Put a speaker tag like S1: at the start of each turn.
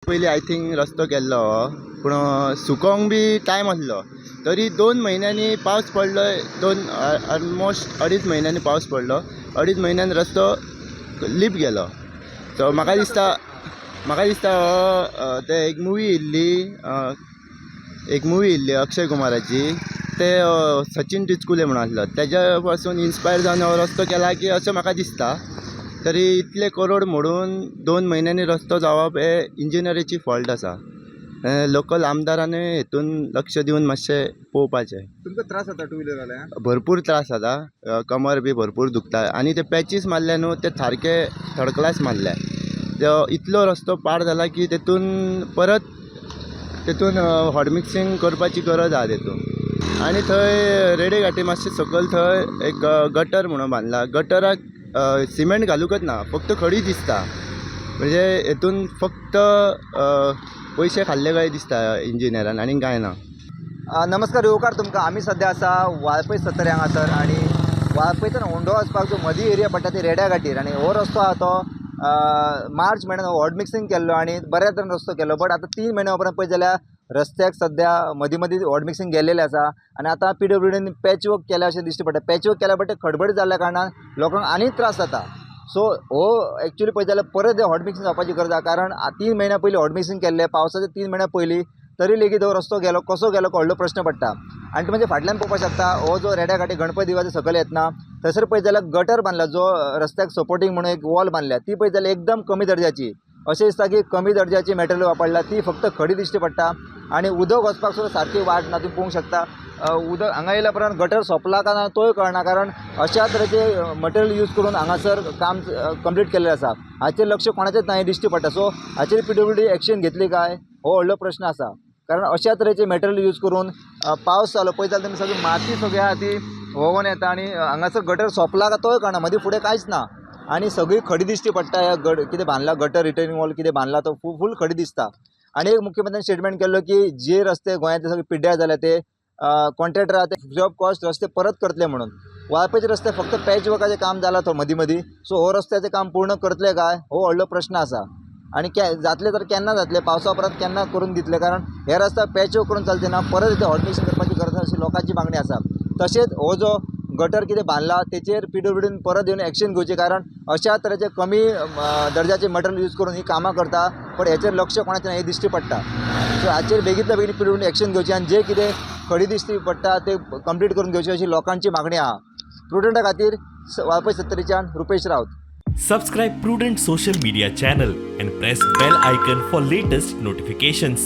S1: पयलीं I think रस्तो केल्लो हो, पूण सुकोंक बी टायम आसलो तरी 2 म्हयन्यांनी पावस पडलो. दोन, ऑलमोस्ट 2.5 म्हयन्यांनी पावस पडलो. 2.5 म्हयन्यान रस्तो लीप गेलो. सो म्हाका दिसता हो ते एक मुवी येयल्ली, एक मुवी येयल्ली अक्षय कुमाराची, ते सचिन टिचकुले म्हणून आसलो, तेज्या पासून इन्स्पायर जावन हो रस्तो केला की अशें म्हाका दिसता. तरी इतले करोड मोडून 2 म्हयन्यांनी रस्तो जावप हे इंजिनियराची फॉल्ट आसा. लोकल आमदारानूय हेतून लक्ष दिवन मातशें पळोवपाचें.
S2: तुमकां त्रास जाता टू व्हिलर?
S1: भरपूर त्रास जाता. कमर बी भरपूर दुखता आनी ते पॅचीस मारले न्हू, ते सारके थर्ड क्लास मारले. तो इतलो रस्तो पाड जाला की तेतून परत तेतून हॉट मिक्सिंग करपाची गरज आहा तेतून. आनी थंय रेडे घाटी मातशें सकयल थंय एक गटर म्हणून बांदला. गटराक सिमेंट घालूंकच ना, फक्त खडी दिसता. म्हणजे हेतून फक्त पयशे खाल्ले काय दिसता इंजिनियरान, आनी कांय ना.
S3: नमस्कार, येवकार तुमकां. आमी सद्या आसा वाळपय सत्तरी हांगासर आनी वाळपयच्यान होंडो वचपाक जो मदीं एरिया पडटा ती रेड्या घाटीर. आनी हो रस्तो आहा तो मार्च म्हयन्यान हॉट मिक्सिंग केल्लो आनी बऱ्या तरेन रस्तो केल्लो, बट आतां 3 म्हयन्या उपरांत पळयत जाल्यार रस्त्याक सद्या मदीं मदीं हॉट मिक्सिंग गेल्लेलें आसा आनी आतां पीडब्ल्यूडीन पॅच वर्क केल्या अशें दिश्टी पडटा. पॅच वर्क केल्या, बट ते खडबडीत जाल्ल्या कारणान लोकांक आनी त्रास जाता. सो हो एक्चुली पळयत जाल्यार परत हॉट मिक्सिंग जावपाची गरज आहा, कारण 3 म्हयन्या पयलीं हॉट मिक्सिंग केल्लें, पावसाच्या 3 म्हयन्या पयलीं, तरी लेगीत हो रस्तो गेलो कसो गेलो व्हडलो प्रश्न पडटा. आनी तुमी फाटल्यान पळोवपाक शकता, हो जो रेड्या घाटी गणपती देवाच्या सकयल येतना थंयसर पळयत जाल्यार गटर बांदला, जो रस्त्याक सपोर्टींग म्हणून एक वॉल बांदल्या, ती पळयत जाल्यार एकदम कमी दर्जाची. अशें दिसता की कमी दर्जाची मटेरियल वापरला. ती फक्त खडी दिश्टी पडटा आनी उदक वचपाक सुद्दां सारकी वाट ना. तुमी पळोवंक शकता, उदक हांगा येयल्या उपरांत गटर सोंपला काय ना तोय कळना, कारण अशा तरेचे मटेरियल यूज करून हांगासर काम कंप्लीट केल्लें आसा. हाचेर लक्ष कोणाचेच ना हें दिश्टी पडटा. सो हाचेर पीडब्ल्यूडी एक्शन घेतली काय हो व्हडलो प्रश्न आसा, कारण अशा तरेचे मटेरियल यूज करून पावस जालो पळयत जाल्यार तुमी सगळी माती सगळी आहा ती व्होंवून येता आनी हांगासर गटर सोंपला काय तोय कळना. मदीं फुडें कांयच ना आनी सगळी खडी दिश्टी पडटा. ह्या गड कितें बांदला, गटर रिटेनिंग वॉल कितें बांदला, तो फूल फूल खडी दिसता. आनी एक मुख्यमंत्र्यान स्टेटमेंट केल्लो की जे रस्ते गोंयांतले सगळे पिड्ड्यार जाले, ते कॉन्ट्रॅक्टर आहा ते फ्री ऑफ कॉस्ट रस्ते परत करतले म्हणून. वाळपयचे रस्ते फक्त पॅच वर्काचें काम जालां तो मदीं मदीं. सो हो रस्त्याचें काम पूर्ण करतले काय हो व्हडलो प्रश्न आसा आनी के जातले तर केन्ना जातले, पावसा उपरांत केन्ना करून दितले? कारण हे रस्ते पॅच वर्क करून चलचे ना, परत इथे हॉट मिक्सिंग करपाची गरज आसा अशी लोकांची मागणी आसा. तशेंच हो जो गटर कितें बांदला तेचेर पीडब्ल्यूडीन परत येवन एक्शन घेवची, कारण अशा तरेचे कमी दर्जाचे मटेरियल यूज करून ही कामां करता, पण हेचेर लक्ष कोणाचें ना हें दिश्टी पडटा. सो हाचेर बेगींतल्या बेगीन पीडब्ल्यूडीन एक्शन घेवची आनी जे कितें खडी दिश्टी पडटा ते कंप्लीट करून घेवची अशी लोकांची मागणी आहा. प्रुडंटा खातीर Valpoi सत्तरीच्यान Rupesh Raut.
S4: Subscribe Prudent social media channel and press bell icon for latest notifications.